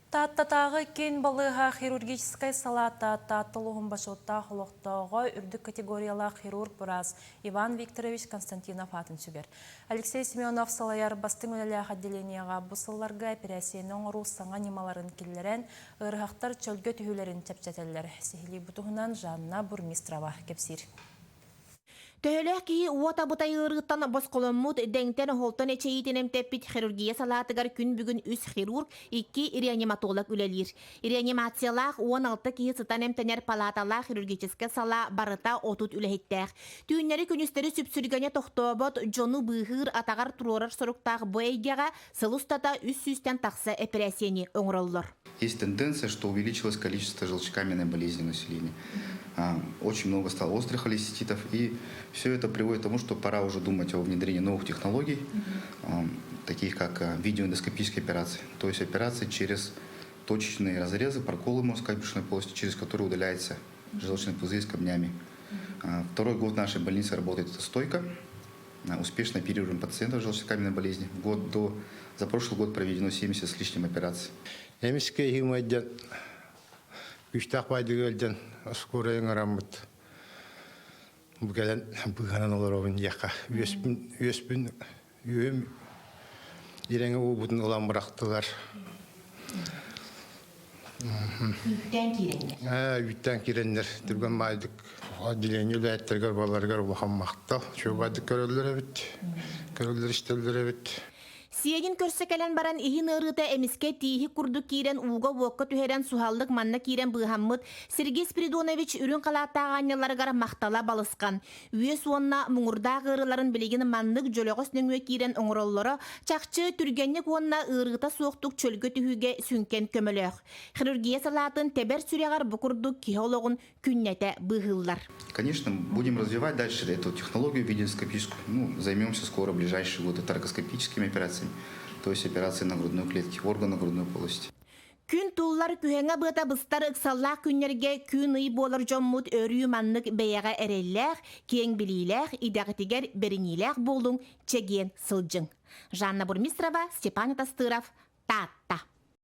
Тааттатааҕы киин балыыһа хирургическай салаата Таатта улууһун бочуоттаах олохтооҕо үрдүк категориялаах хирург-быраас Иван Викторович Константинов аатын сүгэр. Алексей Семенов салайар бастыҥ үлэлээх отделениеҕа бу сылларга эпэрээссийэни оҥоруу саҥа ньымаларын киллэрэн, ыарыһахтар чөлгө түһүүлэрин чэпчэтэллэр. Сиһилии бу туһунан Жанна Бурмистрова кэпсиир. Төһөлөөх киһи уот абытай ыарыыттан босхоломмут, дэҥтэн-оһолтон эчэйиитин эмтэппит хирургия салаатыгар күн бүгүн үс хирург, икки реаниматолог үлэлиир. Реанимациялаах 16 киһи сытан эмтэнэр палааталаах хирургическай салаа барыта 30 үлэһиттээх. Түүннэри-күнүстэри сүпсүлгэнэ тохтообот, дьону быыһыыр, атаҕар туруорар соруктаах бу эйгэҕэ сыл устата үс сүүстэн тахса эпэрээссийэни оҥороллор. Есть тенденция, что увеличилось количество желчекаменной болезни населения. Очень много стало острых холециститов, и все это приводит к тому, что пора уже думать о внедрении новых технологий, таких как видеоэндоскопические операции, то есть операции через точечные разрезы, проколы мозга брюшной полости, через которые удаляется желчный пузырь с камнями. Второй год в нашей больнице работает эта стойка. Успешно оперируем пациентов желчнокаменной болезни. В год до, за прошлый год проведено 70 с лишним операций. Эмискэ иһимайдьан күстээх баайдыга ыалдьан скорая ыҥыраммыт бу кэлэн быыһанан олоробун диэххэ үөспүн үөспүн үөм ирэҥэ уубутун ылан бырахтылар Үүттээн киирэннэр. Ээ, үүттээн киирэннэр түргэн баайдык отделение үлэһиттэригэр баларыгар улахан махтал. Үчүгэй көрөллөр эбит, көрөллөр истэллэр эбит. Сиэгин көрсө кэлэн баран иһин ыарыыта эмискэ тииһи курдук киирэн ууга-уокка түһэрэн суһаллык манна киирэн быыһаммыт Сергей Спиридонович үрүҥ халааттаах аанньалларыгар махтала балысхан. Үөс уонна муҥурдаах ыарыыларын билигин маннык дьөлөҕөс нөҥүө киирэн оҥороллоро чахчы түргэнник уонна ыарыыта суохтук чөлгө түһүүгэ сүҥкэн көмөлөөх. Хирургия салаатын тэбэр сүрэҕэр бу курдук киһи олоҕун күннэтэ быыһыыллар. Конечно, будем развивать дальше эту технологию видеоскопическую. Ну, займемся скоро, в ближайшие годы, торакоскопическими операциями, то есть операции на грудной клетке, органа грудной полости. Күн туллар күһэҥэ быата быстар ыксаллаах күннэргэ күн-ый буолар дьоммут өрүү маннык бэйэҕэ эрэллээх, киэҥ билиилээх, идэҕитигэр бэриниилээх буолуҥ, чэгиэн сылдьыҥ. Жанна Бурмистрова, Степан Атастыров, Таатта.